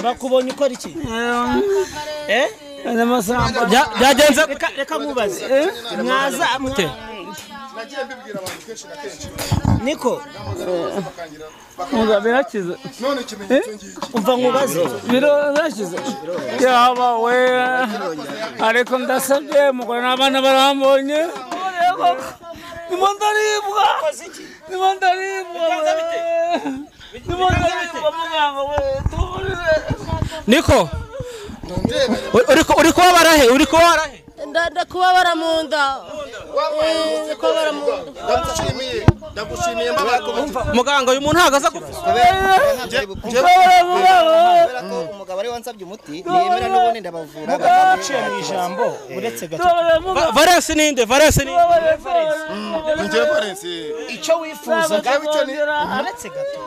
Bakubonye ukora iki? Byagenze reka mubaze. Mwaza mute. Nagiye mbibwira abantu kenshi na kenshi. Niko muga birakize. None ikimenyetso ngiki. Umva nkubaze. Birakize. Yaba we. Ariko ndasabye mugore n'abana barambonye. Nimondaribwa. Nimondaribwa. Nimondaribwa muganga we. Niko uri kubabara he? Uri kubabara he? Ndakubabara mu nda. Kubabara mu nda. Ndagushimiye. Ndagushimiye mbabara. Muganga uyu muntu ntago aza gupfa. Kubera ko umugabo ari wansabye umuti niyemera n'ubundi ndabavura. Baciye mu ijambo uretse gato. Valence ninde? Valence ninde? Nje Valence. Icyo wifuzaga uretse gato.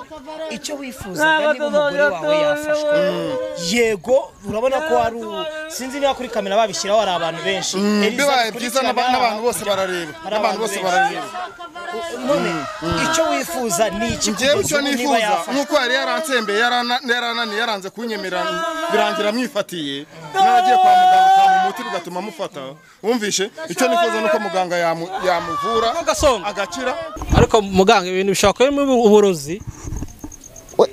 Icyo wifuzaga niba umugore wawe yafashwe. Yego urabona ko ari sinzi niba kuri kamera babishyiraho ari abantu benshi. Bibaye byiza n'abantu bose barareba. N'abantu bose barareba. None icyo wifuza ni iki? Ngewe icyo nifuza nkuko yari yaransembeye yarananiye yaranze kunyemera birangira mwifatiye naragiye kwa muganga kwa umuti bigatuma mufata wumvishe icyo nifuza nuko muganga yamuvura agakira. Ariko muganga ibintu bishobora kuba uburozi.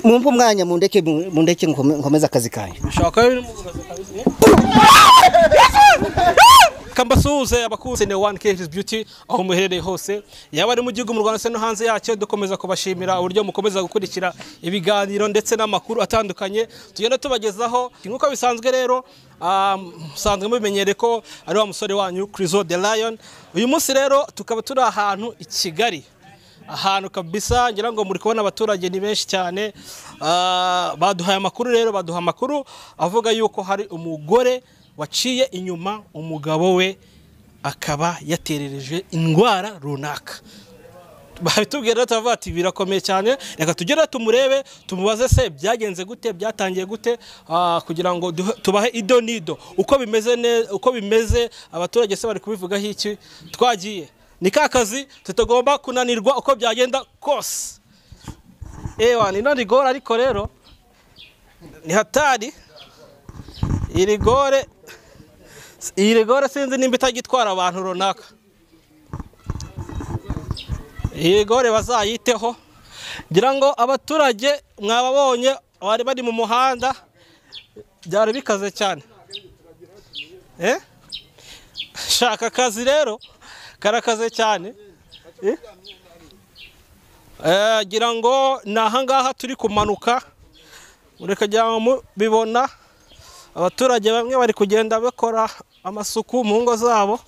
Mumpe umwanya mundeke mundeke nkomeza akazi kanjye. Bishobora kuba biri mu burozi kabisa. Kambasuhuze abakunzi ne 1 KH's Beauty aho muherereye hose yaba ari mu gihugu mu Rwanda se no hanze yacyo, dukomeza kubashimira uburyo mukomeza gukurikira ibiganiro ndetse n'amakuru atandukanye tugenda tubagezaho. Nkuko bisanzwe rero musanzwe mubimenyere ko ari wa musore wanyu Crizo the Lion. Uyu munsi rero tukaba turi ahantu i Kigali, ahantu kabisa ngira ngo muri kubona abaturage ni benshi cyane. Baduhaye amakuru rero, baduha amakuru avuga yuko hari umugore waciye inyuma umugabo we akaba yaterereje indwara runaka. Babitubwira rero turavuga ati birakomeye cyane, reka tugere tumurebe tumubaze se byagenze gute, byatangiye gute, kugira ngo tubahe ido nido uko bimeze uko bimeze, abaturage se bari kubivugaho iki. Twagiye ni kakazi tutagomba kunanirwa uko byagenda kose. Ewa ni no rigora ariko rero ni hatari. Irigore irigore sinzi nimba itagitwara abantu runaka. Irigore bazayiteho ngira ngo abaturage mwababonye bari bari mu muhanda byari bikaze cyane. Shaka akazi rero karakaze cyane. Ngira ngo nahangaha turi kumanuka mureka jya mubibona. Abaturage bamwe bari kugenda bakora amasuku mu ngo zabo.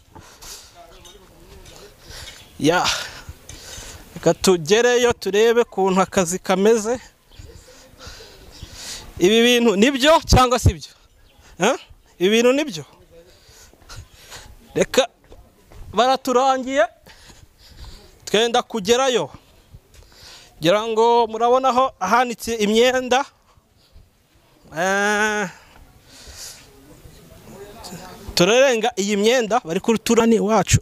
Ya reka tugereyo turebe kuntu akazi kameze. Ibi bintu nibyo cyangwa si byo? Ibi bintu nibyo? Reka baraturangiye twenda kugerayo. Ngira ngo murabona aho ahanitse imyenda. Turarenga iyi myenda bari kuruturani wacu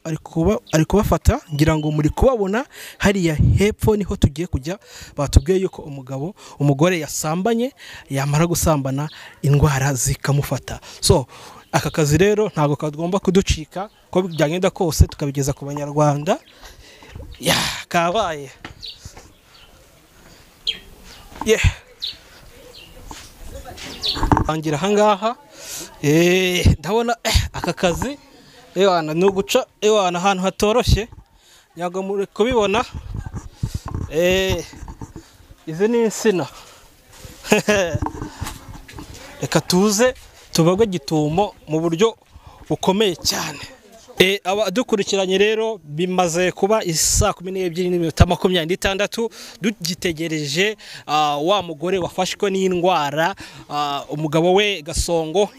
ari kubafata ngira ngo muri kubabona hariya hepfo niho tugiye kujya. Batubwiye yuko umugabo umugore yasambanye yamara gusambana indwara zikamufata. So aka kazi rero ntago kagomba kuducika ko byagenda kose tukabigeza ku banyarwanda. Ya kabaye. Yeah. Angira hangaha ndabona aka kazi ewana no guca ewana ahantu hatoroshye nyago muri kubibona. Izi ni insina. Reka tuze tubagwe gitumo mu buryo bukomeye cyane. Abadukurikiranye rero bimaze kuba isaa 12:26 dugitegereje wa mugore wafashwe n'indwara umugabo we Gasongo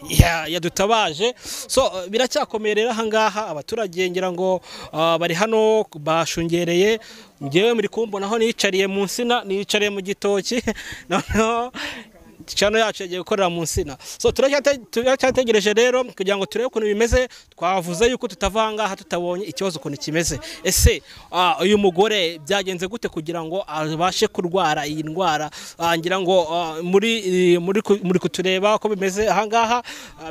yadutabaje. So biracyakomeye rero ahangaha abaturage ngira ngo bari hano bashungereye. Ngewe muri kumbonaho nicariye mu nsina, nicariye mu gitoki. Noneho Channel yacu yagiye gukorera mu nsina. So turacyategereje rero kugira ngo turebe ukuntu bimeze. Twavuze yuko tutavanga aha tutabonye ikibazo ukuntu kimeze. Ese uyu mugore byagenze gute kugira ngo abashe kurwara iyi ndwara? Ngira ngo muri kutureba ko bimeze aha ngaha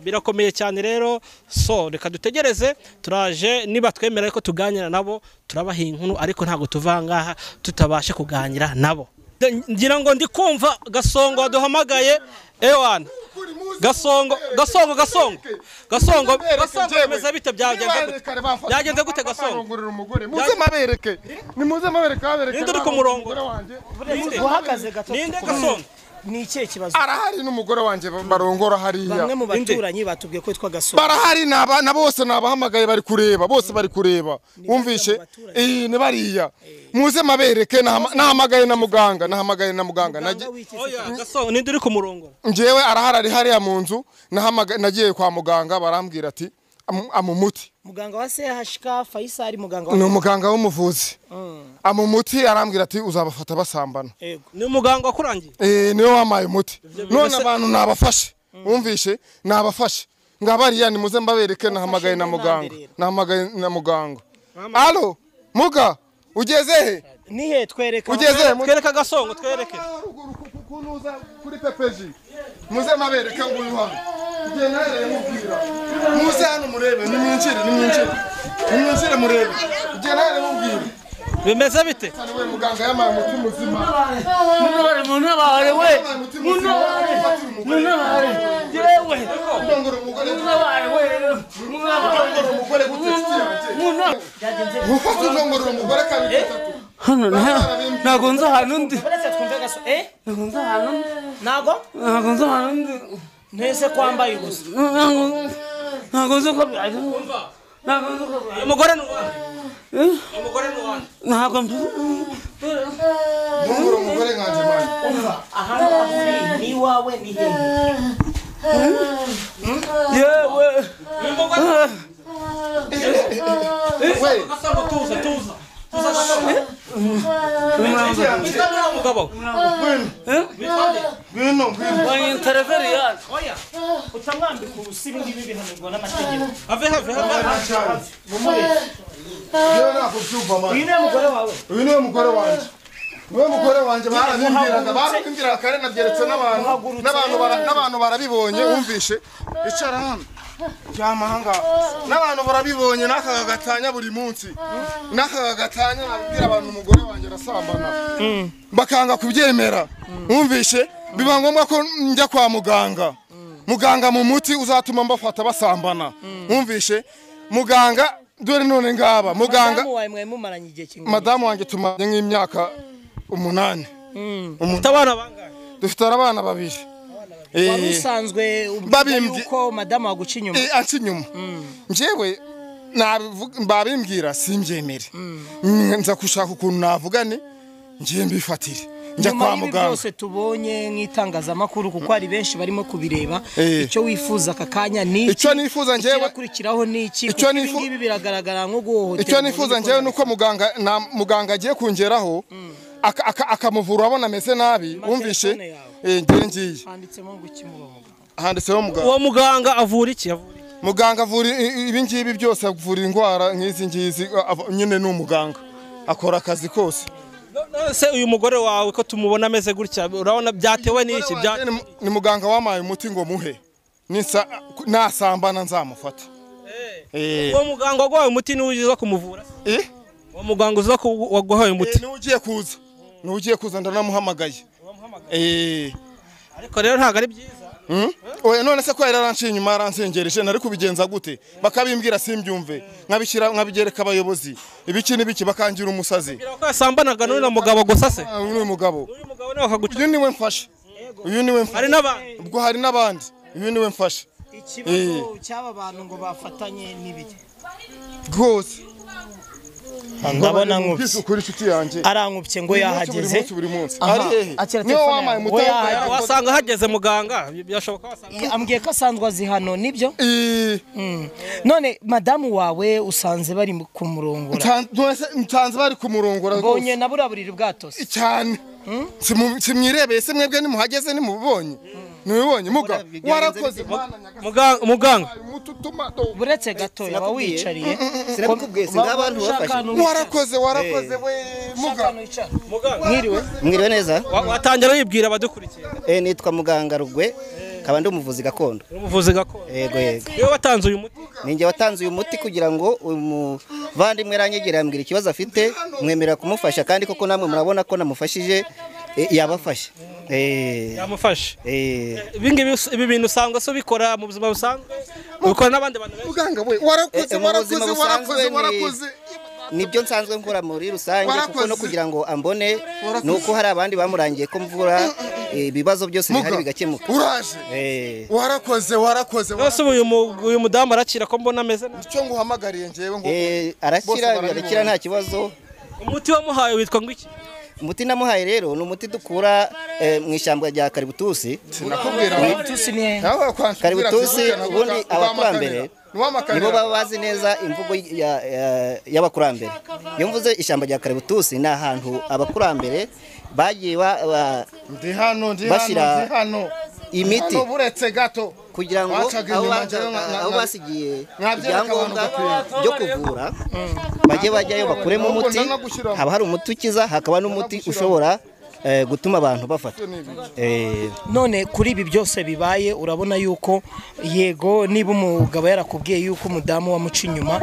birakomeye cyane rero. So reka dutegereze, turaje niba twemera ko tuganira nabo turabaha inkuru, ariko ntago tuvanga aha tutabashe kuganira nabo. Ngira ngo ndi kumva Gasongo aduhamagaye. Ewana Gasongo Gasongo Gasongo Gasongo Gasongo bimeze bite? Byagenze gute Gasongo? Muze mabereke, ni muze mabereke babereke. Ninde uri ku murongo? Uhagaze gato. Ninde Gasongo? Ni ikihe kibazo? Arahari n'umugore wanjye barongora hariya. Bamwe mu baturanyi batubwiye ko yitwa Gasongo. Barahari na bose nabahamagaye bari kureba, bose bari kureba. Wumvishe? Ni bariya. Muze mabereke, nahamagaye na muganga, nahamagaye na muganga. Oya Gasongo, ninde uri ku murongo? Njyewe arahari ari hariya mu nzu, nahamagaye nagiye kwa muganga barambwira ati amumuti. Muganga wa CHK Faisal, muganga wa ni umuganga w'umuvuzi. Amumuti arambwira ati uzabafata basambana. Yego. Ni umuganga wakurangiye? Niwe wamaye umuti. None abantu nabafashe. Wumvishe? Nabafashe. Ngabariya ni muze mbabereke, nahamagaye na muganga. Nahamagaye na muganga. Allo, muga, ugeze he? Nihe twereka? Ugeze he? Twereka Gasongo, twereke. Kunuza kuri PPG. Muze mabereke nguyu hano. Ngiye nahereye mubwira. Muze hano murebe, nimwinjire, nimwinjire. Nimwinjire murebe. Ngiye nahereye mubwira. Bimeze bite? We muganga yamaye umuti muzima. Munabare, munabare we. Munabare. Munabare. Yewe. Ndongora umugore. Munabare we. Munabare umugore gute yanjye. Ufata ndongora umugore kabiri gatatu. Hano ntago nzi ahantu ndi. Uretse twumve Gaso. Ntago nzi ahantu ndi. Ntago? Ntago nzi ahantu ndi. Ntese kwambaye ubusa. Ntago nzi ko byumva. Ntago nzi ko. Umugore ni uwanjye. Umugore ni uwanjye. Ntago ndongora umugore nkanje mani. Umva ahantu uri ni iwawe ni hehe? Yewe. Umugore. We. Gasongo tuza tuza. Uyu niwe mugore wanjye. Niwe mugore wanjye barabimbwiraga kare nabyeretse n'abantu barabibonye wumvishe icara hano cyamahanga n'abantu barabibonye n'akaga gatanya buri munsi n'akaga gatanya nabwira abantu umugore wanjye arasambana bakanga kubyemera wumvishe biba ngombwa ko njya kwa muganga muganga mu muti uzatuma mbafata basambana wumvishe muganga dore none ngaba muganga madamu wanjye tumaranye nk'imyaka 8. Ufite abana bangahe? Dufite abana babiri. Wari usanzwe yuko madamu waguca inyuma? Anca inyuma. Njyewe babimbwira simbyemere. Nza gushaka ukuntu navugane ngiye mbifatire. Njya kwa muganga. Byose tubonye nk'itangazamakuru kuko ari benshi barimo kubireba. Icyo wifuza aka kanya ni icyo nifuza njyewe kurikiraho ni iki? Icyo nifuza biragaragara nko guhohotera. Icyo nifuza njyewe nuko muganga na muganga agiye kungeraho akamuvura abona ameze nabi wumvishe ngiye ngiye handitseho muganga. Uwo muganga avura iki? Muganga avura ibi ngibi byose, avura indwara nk'izi ngizi nyine ni umuganga akora akazi kose. None uyu mugore wawe ko tumubona ameze gutya urabona byatewe n'iki? Ni muganga wamaye umuti ngo muhe nasambana nzamufata. Uwo muganga waguhaye umuti niwe uza kumuvura? Uwo muganga uza waguhaye umuti niwe ugiye kuza. Nugiye kuza ndanamuhamagaye. Ariko rero ntago ari byiza. Oya none se ko yaranciye inyuma yaransengereje nari kubigenza gute? Bakabimbwira simbyumve. Nkabishyira nkabigereka abayobozi. Ibiki nibiki bakangira umusazi. Ko yasambanaga n'uyu mugabo gusa se? Uyu mugabo. Uyu mugabo nawe akaguca. Uyu niwe mfashe. Uyu niwe mfashe. Hari n'abandi. Ubwo hari n'abandi. Uyu niwe mfashe. Ikibazo cy'aba bantu ngo bafatanye n'ibiki? Rwose. Ndabona nkubye kuri inshuti yanjye arankubye ngo yahageze wasanga hageze muganga byashoboka wasanga ambwiye ko asanzwe azi hano nibyo. None madamu wawe usanze bari kumurongora? Nsanze bari kumurongora rwose mbonye na buriya buriri bwatose cyane. Simwirebeye se mwebwe nimuhageze nimubonye Ntubibonye muga warakoze. Muganga buretse gato yaba wicariye. Sinabikubwiye singabantu bafashe. Warakoze warakoze we muga. Mwiriwe. Mwiriwe neza. Watangira wibwira abadukurikiye. Nitwa muganga Rugwe, kaba ndi umuvuzi gakondo. Umuvuzi gakondo. Yego yego. Niwe watanze uyu muti? Ninjye watanze uyu muti kugira ngo umuvandimwe aranyegera ambwira ikibazo afite, mwemerera kumufasha kandi koko namwe murabona ko namufashije, yabafashe. Yamufashe. Ibi bintu usanga so bikora mu buzima busanzwe, ubikora n'abandi bantu benshi. Muganga we warakoze warakoze warakoze warakoze. Nibyo nsanzwe nkora muri rusange kuko no kugira ngo ambone nuko hari abandi bamurangiye ko mvura ibibazo byose bihari bigakemuka. Uraje. Warakoze warakoze. Nose uyu mudamu arakira ko mbona ameze nabi. Icyo nguhamagariye ngewe ngo arakira arakira nta kibazo. Umuti wamuhaye witwa ngo iki? Umuti namuhaye rero ni umuti dukura mu ishyamba rya kaributusi. Sinakubwira kaributusi ubundi abakurambere nibo baba bazi neza imvugo y'abakurambere. Iyo mvuze ishyamba rya kaributusi ni ahantu abakurambere bagiye bashyira imiti kugira ngo aho basigiye ibyangombwa byo kuvura bajye bajyayo bakuremo umuti. Haba hari umuti ukiza, hakaba n'umuti ushobora gutuma abantu bafata. None kuri ibi byose bibaye urabona yuko yego niba umugabo yarakubwiye yuko umudamu wamuca inyuma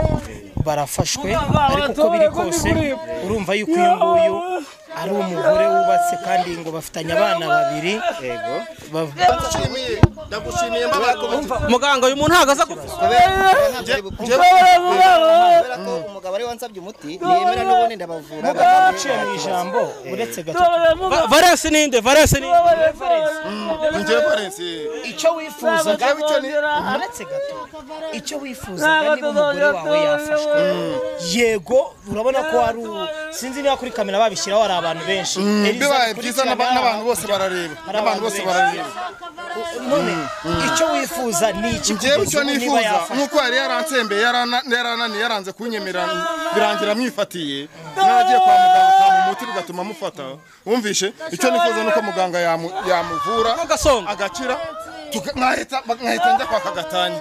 barafashwe, ariko uko biri kose urumva yuko uyu nguyu ari umugore wubatse kandi ngo bafitanye abana babiri. Yego. Ndagushimiye muganga uyu muntu ntago aza gupfa. Kubera ko umugabo ari wansabye umuti niyemera n'ubundi ndabavura. Muganga mu ijambo uretse gato. Valence ninde? Valence ninde? Nje Valence. Icyo wifuzaga uretse gato. Icyo wifuzaga niba umugore wawe yafashwe. Yego urabona ko ari sinzi niba kuri kamera babishyiraho hari abantu benshi. Bibaye byiza n'abantu bose barareba. N'abantu bose barareba. None icyo wifuza ni iki? Ngewe icyo nifuza nkuko yari yaransembeye yarananiye yaranze kunyemera birangira mwifatiye naragiye kwa muganga kwa umuti bigatuma mufata. Wumvishe icyo nifuza nuko muganga yamuvura agakira nkahita njya kwa Kagatanya.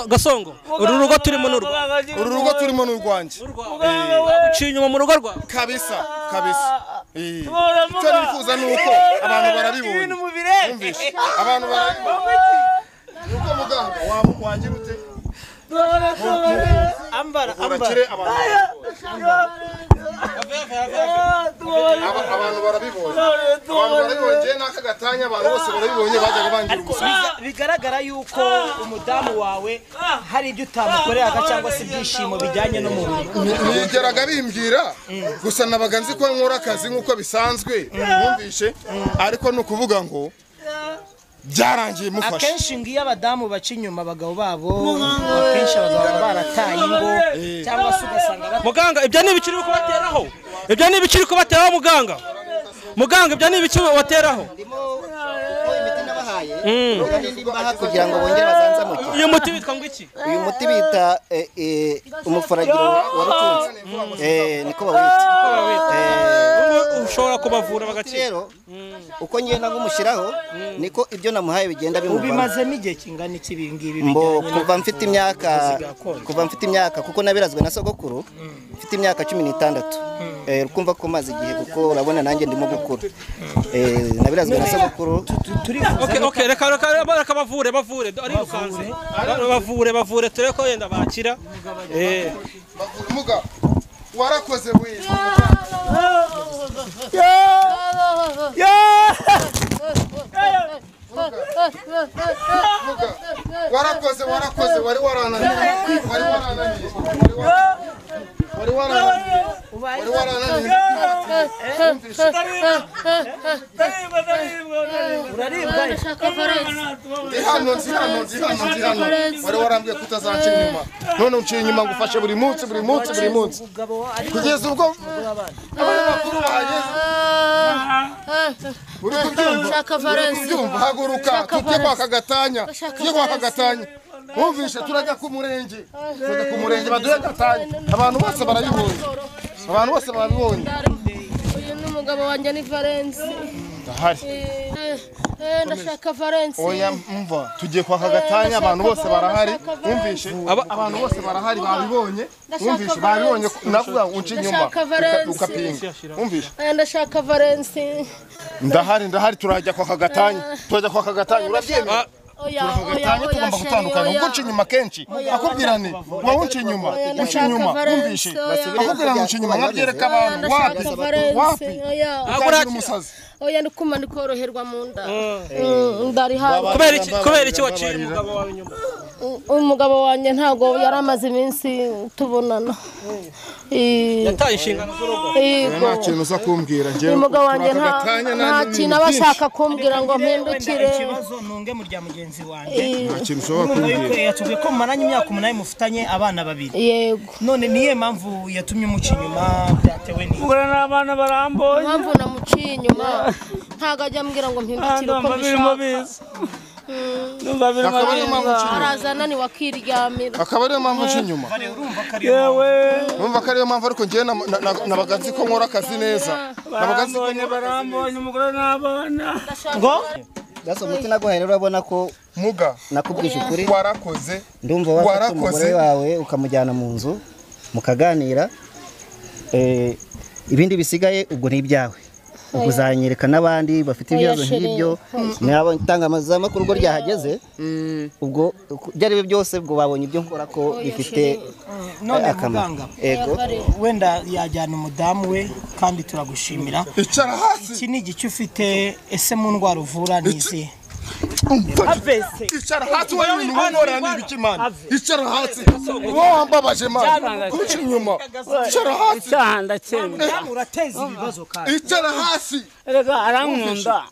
Gasongo uru rugo turimo n'urwa uru rugo turimo n'urwanjye uciye inyuma mu rugo rwa kabisa kabisa. Icyo nifuza nuko abantu barabibonye. Wumvishe abantu barabibonye nuko muganga wagira ute ambara ambara abantu barabibonye abantu barabibonye n'aka gatanya abantu bose barabibonye bajyaga bangira ubusa. Bigaragara yuko umudamu wawe hari ibyo utamukoreraga cyangwa se ibyishimo bijyanye no mu buriri. Nigeraga bimbwira gusa nabaga nzi ko nkora akazi nk'uko bisanzwe. Wumvishe ariko ni ukuvuga ngo byarangiye mufashe. Akenshi ngiye abadamu baca inyuma abagabo babo, akenshi abagabo barataye ingo cyangwa se ugasanga muganga ibyo ni ibiki uri kubateraho? Ibyo ni ibiki uri kubateraho muganga? Muganga ibyo ni ibiki bateraho? Imiti nabahaye kugira ngo bongere bazanzamuke. Uyu muti witwa ngo iki? Uyu muti bita umufaragiro wa rutunzi. Niko bawita. Ushobora kubavura bagakira. Uko ngenda ngumushyiraho niko ibyo namuhaye bigenda bimuvamo. Ubimazemo igihe kingana iki ibi ngibi bijyanye? Kuva mfite imyaka kuko nabirazwe na sogokuru mfite imyaka 16. Ukumva ko maze igihe kuko urabona nanjye ndimo gukura. Nabirazwe na sogokuru. Okay reka reka bavure bavure arirukanze. Bavure bavure tureko ko yenda bakira. Muga warakoze we. Warakoze warakoze wari warananiye wari warananiye wari warananiye wari warananiye. Ndi hano ndi hano ndi hano ndi hano wari warambwiye kutazanca inyuma none unciye inyuma ngufashe buri munsi buri munsi buri munsi kugeza ubwo abanyamakuru bahageze. Uri kubyumva? Haguruka tujye kwa Kagatanya tujye kwa Kagatanya. Wumvishe turajya ku murenge turajya ku murenge baduhe gatanya. Abantu bose barabibonye abantu bose barabibonye. Uyu ni umugabo wanjye ni Valence. Ndahari. Ndashaka Valence. Oya mva tugiye kwa kagatanya, abantu bose barahari, wumvishe? Abantu bose barahari babibonye, wumvishe? Babibonye navuga unci inyuma ukapinga, wumvishe? Ndashaka Valence. Ndahari, ndahari, turajya kwa kagatanya, turajya kwa kagatanya, urabyemera? Oya, tugomba gutandukana. Ubwo nca inyuma kenshi akubwira ni wowe unca inyuma, unca inyuma, wumvishe? Akubwira ngo unca inyuma nkabyereka abantu. Wapi wapi, umusazi. Oya, ndikuma ndikoroherwa mu nda. Ndari hafi. Kubera iki waciye umugabo wawe inyuma? Umugabo wanjye ntago yaramaze iminsi tubonana. Yataye inshingano z'urugo. Nta kintu uza kumbwira njyewe. Umugabo wanjye nta kintu aba ashaka kumbwira ngo mpindukire. Ikibazo nunge mu rya mugenzi wanjye. Nta kintu ushobora kumbwira. Yatubwiye ko mumaranye imyaka 8 mufitanye abana babiri. Yego. None niye mpamvu yatumye umuca inyuma, byatewe ni? Ubwo n'abana baramboye. Impamvu namuciye inyuma ntago ajya ambwira ngo mpindukire uko mbishaka. Araza ananiwe akiryamira. Akaba ariyo mpamvu nca inyuma. Urumva ko ariyo mpamvu, ariko njyewe nabaga nzi ko nkora akazi neza. Nabaga nzi ko barambonye umugore n'abana. Ngo Gaso umuti naguhaye rero urabona ko muga nakubwije ukuri. Warakoze. Ndumva wafata umugore wawe ukamujyana mu nzu mukaganira, ibindi bisigaye ubwo ni ibyawe. Uzanyereka n'abandi bafite ibibazo nk'ibyo, nabo itangazamakuru ubwo ryahageze, ubwo byari byo byose ubwo babonye ibyo nkora ko bifite akamaro. Yego, wenda yajyana umudamu we kandi turagushimira. Icara hasi. Iki ni igice ufite ese mu ndwara uvura n'izi? Icara hasi wowe, ibintu ubonora ni ibiki mani? Icara hasi. Wowe wambabaje mani. Kuca inyuma. Icara hasi. Urateza ibibazo kandi. Icara hasi. Erega arankunda.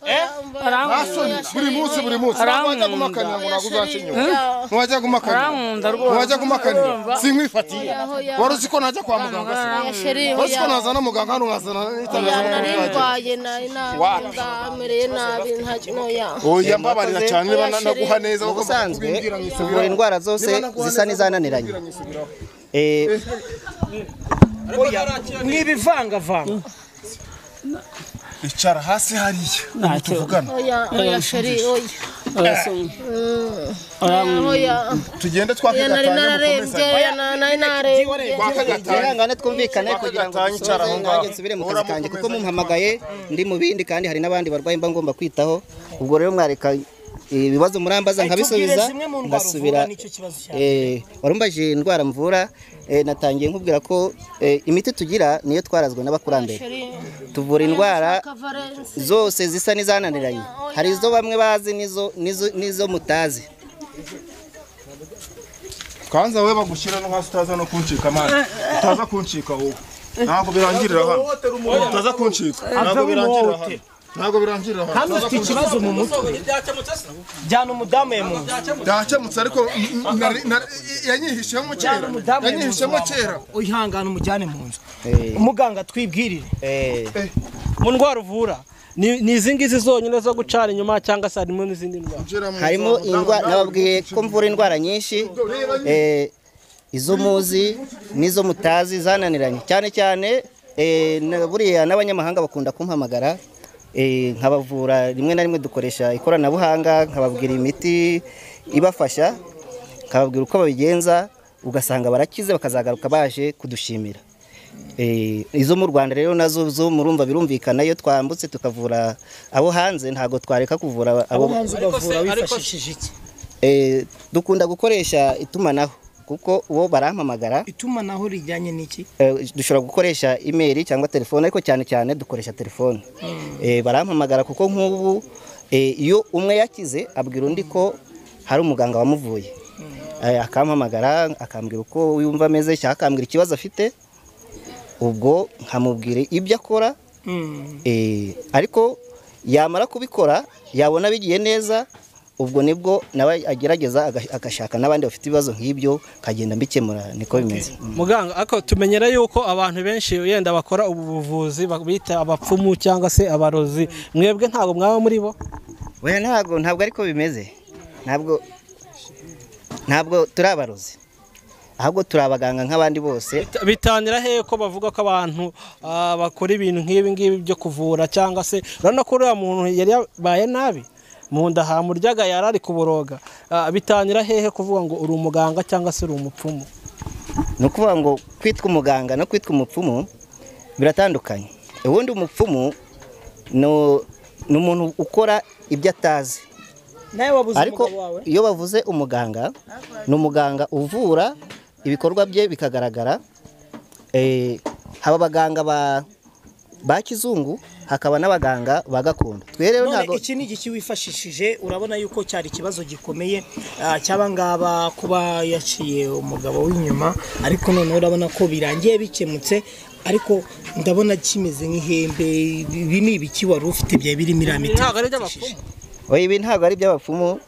Arankunda. Buri munsi buri munsi. Wajya gumakanira ngo ntabwo uzanca inyuma. Wajya gumakanira. Wajya gumakanira. Sinkwifatiye. Wari uzi ko najya kwa muganga se? Wari uzi ko nazana muganga hano nkazana n'itangazamakuru? Narindwaye nari namereye nabi nta. Oya mbabarira cyane niba naguha neza kuko ubusanzwe tuvura indwara zose zisa n'izananiranye. Mwibivangavanga. Icara hasi hariya tuvugana. Oya oya sheri oya. Oya. Tugende twakagatanya mukomeze. Twakagatanya twumvikane kugira ngo nanjye nsubire mu kazi kanjye kuko mumpamagaye ndi mu bindi kandi hari n'abandi barwayi mba ngomba kwitaho. Ubwo rero mwareka ibibazo murambaza nkabisubiza ngasubira. Warumbaje indwara mvura, natangiye nkubwira ko imiti tugira niyo twarazwe n'abakurambere. Tuvura indwara zose zisa n'izananiranye, hari izo bamwe bazi n'izo mutazi. Kwanza wewe bagushyira no hasi utaza no kuncika mani, utaza kuncika wowe. Ntabwo birangirira hano, utaza kuncika, ntabwo birangirira hano. Ntabwo birangirira hano. Kandi ufite ikibazo mu mutwe. Jyana umudamu ye mu nzu. Byakemutse ariko yanyihishemo kera. Yanyihishemo kera. Uyihangane umujyane mu nzu. Umuganga twibwirire. Mu ndwara uvura ni izi ngizi zonyine zo gucana inyuma cyangwa se harimo n'izindi ndwara? Harimo indwara nababwiye ko mvura indwara nyinshi, izo muzi n'izo mutazi zananiranye. Cyane cyane buriya n'abanyamahanga bakunda kumpamagara, nkabavura. Rimwe na rimwe dukoresha ikoranabuhanga, nkababwira imiti ibafasha, nkababwira uko babigenza, ugasanga barakize bakazagaruka baje kudushimira. Izo mu Rwanda rero nazo zo murumva birumvikana, iyo twambutse tukavura abo hanze ntago twareka kuvura abo hanze. Ugavura wifashishije iki? Dukunda gukoresha itumanaho kuko uwo barampamagara. Itumanaho rijyanye n'iki? Dushobora gukoresha email cyangwa telefone, ariko cyane cyane dukoresha telefone. Barampamagara kuko nk'ubu iyo umwe yakize abwira undi ko hari umuganga wamuvuye, akampamagara akambwira uko yumva ameze cyangwa akambwira ikibazo afite, ubwo nkamubwira ibyo akora. Ariko yamara kubikora yabona bigiye neza, ubwo nibwo nawe agerageza agashaka n'abandi bafite ibibazo nk'ibyo kagenda mbikemura, niko bimeze. Muganga, ariko tumenyera yuko abantu benshi yenda bakora ubu buvuzi bita abapfumu cyangwa se abarozi, mwebwe ntabwo mwaba muri bo? Oya, ntabwo ariko bimeze. Ntabwo turi abarozi. Ahubwo turi abaganga nk'abandi bose. Bitangira he ko bavuga ko abantu bakora ibintu nk'ibi ngibi byo kuvura, cyangwa se urabona ko uriya muntu yari yabaye nabi mu nda hamuryaga yarari kuboroga, bitangira hehe kuvuga ngo uri umuganga cyangwa se uri umupfumu? Ni ukuvuga ngo kwitwa umuganga no kwitwa umupfumu biratandukanye. Ubundi umupfumu ni umuntu ukora ibyo atazi. Ariko iyo bavuze umuganga, ni umuganga uvura ibikorwa bye bikagaragara. Haba abaganga ba kizungu, hakaba n'abaganga ba gakondo. Twe rero ntago iki ni igiki wifashishije, urabona yuko cyari ikibazo gikomeye cyaba ngaba kuba yaciye umugabo w'inyuma, ariko none urabona ko birangiye bikemutse. Ariko ndabona kimeze nk'ihembe. Ibi ni ibiki wari ufite bya birimo iramiti? Ntago ari by'abapfumu. Oya, ibi ntago ari by'abapfumu.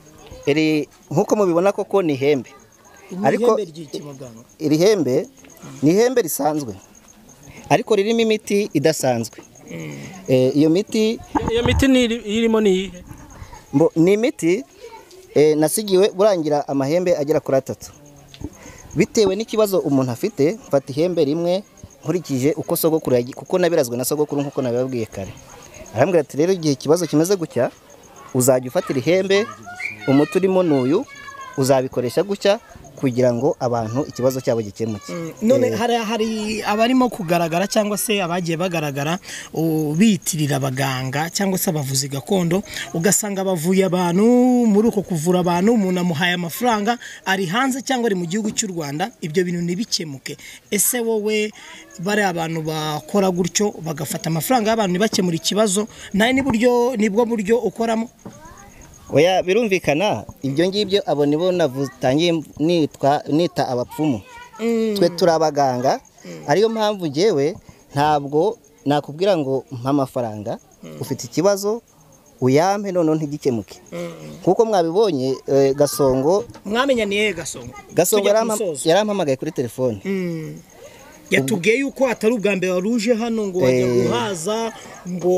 Iri nkuko mubibona koko ni ihembe. Ariko iri hembe ni ihembe risanzwe, ariko ririmo imiti idasanzwe. Iyo miti ni irimo ni iyihe? Ni imiti nasigiwe burangira amahembe agera kuri 3. Bitewe n'ikibazo umuntu afite, mfata ihembe rimwe nkurikije uko sogokuru, kuko nabirazwe na sogokuru nkuko nabibabwiye kare. Arambwira ati rero igihe ikibazo kimeze gutya uzajya ufatira ihembe, umuti urimo n'uyu uzabikoresha gutya kugira ngo abantu ikibazo cyabo gikemuke. None hari abarimo kugaragara cyangwa se abagiye bagaragara bitirira abaganga cyangwa se abavuzi gakondo, ugasanga bavuye abantu muri uko kuvura abantu, umuntu amuhaye amafaranga ari hanze cyangwa ari mu gihugu cy'u Rwanda, ibyo bintu ntibikemuke. Ese wowe bari abantu bakora gutyo bagafata amafaranga y'abantu ntibakemura ikibazo, nawe nibwo buryo ukoramo? Oya, birumvikana ibyo ngibyo abo nibo navutangiye nita abapfumu. Twe turi abaganga, ariyo mpamvu ngewe ntabwo nakubwira ngo mpa amafaranga, ufite ikibazo uyampe none ntigikemuke. Kuko mwabibonye Gasongo, mwamenyaniye Gasongo. Gasongo yarampamagaye kuri telefone. Yatubwiye yuko atari ubwa mbere waruje hano ngo wajya guhaza, ngo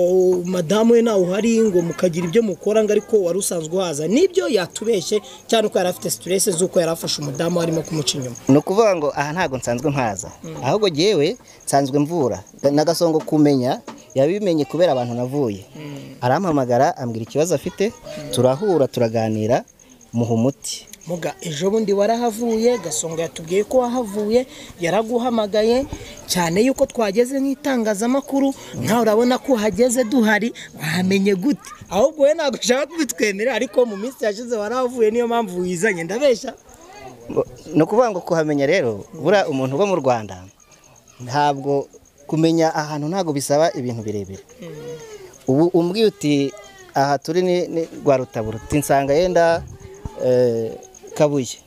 madamu we nawe uhari, ngo mukagira ibyo mukora, ngo ariko wari usanzwe uhaza. Nibyo yatubeshye cyane ko yari afite stress z'uko yarafashe umudamu arimo kumuca inyuma. Ni ukuvuga ngo aha ntago nsanzwe mpaza, ahubwo jyewe nsanzwe mvura. Na Gasongo kumenya yabimenye kubera abantu navuye. Arampamagara ambwira ikibazo afite, turahura turaganira, muha umuti. Muga ejo bundi warahavuye, Gasongo yatubwiye ko wahavuye, yaraguhamagaye cyane yuko twageze nk'itangazamakuru, nkawe urabona ko hageze duhari, wamenye gute? Ahubwo we ntabwo ushaka kubitwemera, ariko mu minsi yashize warahavuye, niyo mpamvu wizanye. Ndabeshya? Ni ukuvuga ngo kuhamenya rero, buriya umuntu uba mu Rwanda ntabwo kumenya ahantu ntabwo bisaba ibintu birebire. Ubu umbwiye uti aha turi ni Rwarutabura, uti nsanga yenda Kabuye,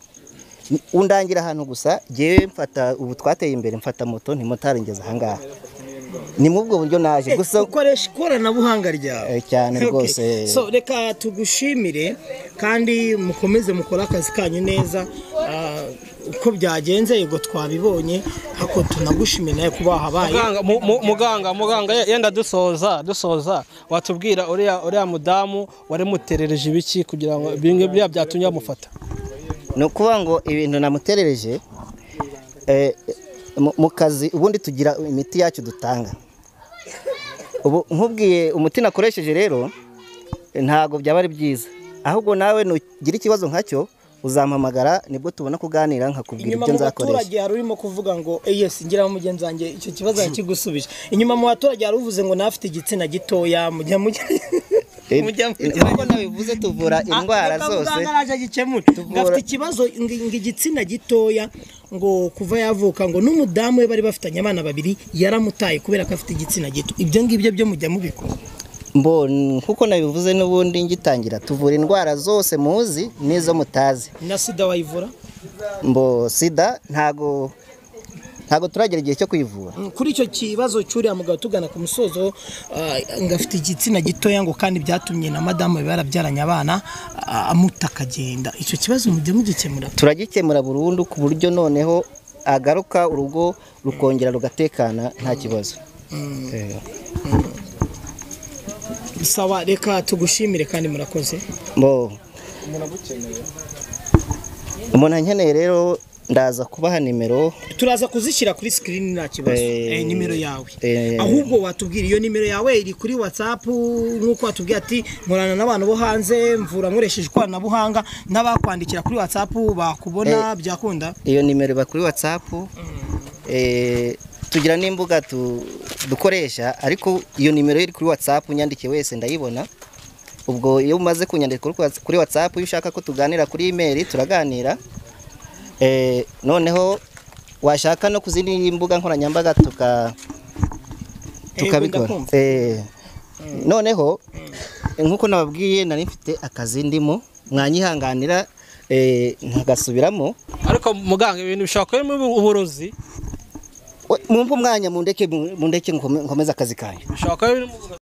undangira ahantu gusa, jewe mfata ubu twateye imbere, mfata moto ntimotari ngeza ahangaha. Ni mu bwo buryo naje gusa ukoresha ikoranabuhanga ryawe cyane rwose. So reka tugushimire kandi mukomeze mukora akazi kanyu neza. Uko byagenze yego twabibonye, ariko tunagushimira nawe kuba habaye. Muganga yenda dusoza watubwira uriya mudamu wari muterereje ibiki kugira ngo bimwe bya byatumye amufata? Ni ukuvuga ngo ibintu namuterereje mu kazi ubundi tugira imiti yacu dutanga. Ubu nkubwiye umuti nakoresheje rero ntago byaba ari byiza, ahubwo nawe nugira ikibazo nkacyo uzampamagara nibwo tubona kuganira nkakubwira ibyo nzakoresha. Inyuma mu baturage hari urimo kuvuga ngo yes ngira mugenzi wanjye icyo kibazo yakigusubije. Inyuma mu baturage hari uvuze ngo nafite igitsina gitoya, mujya nkuko nabivuze tuvura indwara zose. Ngafite ikibazo ngo igitsina gitoya, ngo kuva yavuka ngo n'umudamu we bari bafitanye abana babiri yaramutaye kubera ko afite igitsina gito. Ibyo ngibyo byo mujya mubikora? Nkuko nabivuze n'ubundi ngitangira, tuvura indwara zose muzi n'izo mutazi. Na sida wayivura? Sida ntago turagera igihe cyo kuyivura. Kuri icyo kibazo cy'uriya mugabo tugana ku musozo, ngafite igitsina gitoya ngo kandi byatumye na madamu barabyaranye abana amuta akagenda, icyo kibazo mujya mugikemura? Turagikemura burundu ku buryo noneho agaruka urugo rukongera rugatekana nta kibazo. Sawa, reka tugushimire kandi murakoze. Umuntu ankeneye rero Ndaza kubaha nimero. Turaza kuzishyira kuri screen nta kibazo. Nimero yawe. Ahubwo watubwira iyo nimero yawe iri kuri WhatsApp, nk'uko watubwiye ati nkorana n'abantu bo hanze, mvura nkoresheje ikoranabuhanga, n'abakwandikira kuri WhatsApp bakubona byakunda. Iyo nimero iba kuri WhatsApp. Tugira n'imbuga dukoresha, ariko iyo nimero iri kuri WhatsApp, unyandikiye wese ndayibona. Ubwo iyo umaze kunyandika kuri WhatsApp, iyo ushaka ko tuganira kuri email turaganira. Noneho washaka no kuzindi mbuga nkoranyambaga tukabikora. Noneho nkuko nababwiye nari mfite akazi ndimo, mwanyihanganira nkagasubiramo. Ariko muganga ibintu bishobora kuba uburozi. Mumpe umwanya mundeke nkomeze akazi kanjye. Bishobora kuba.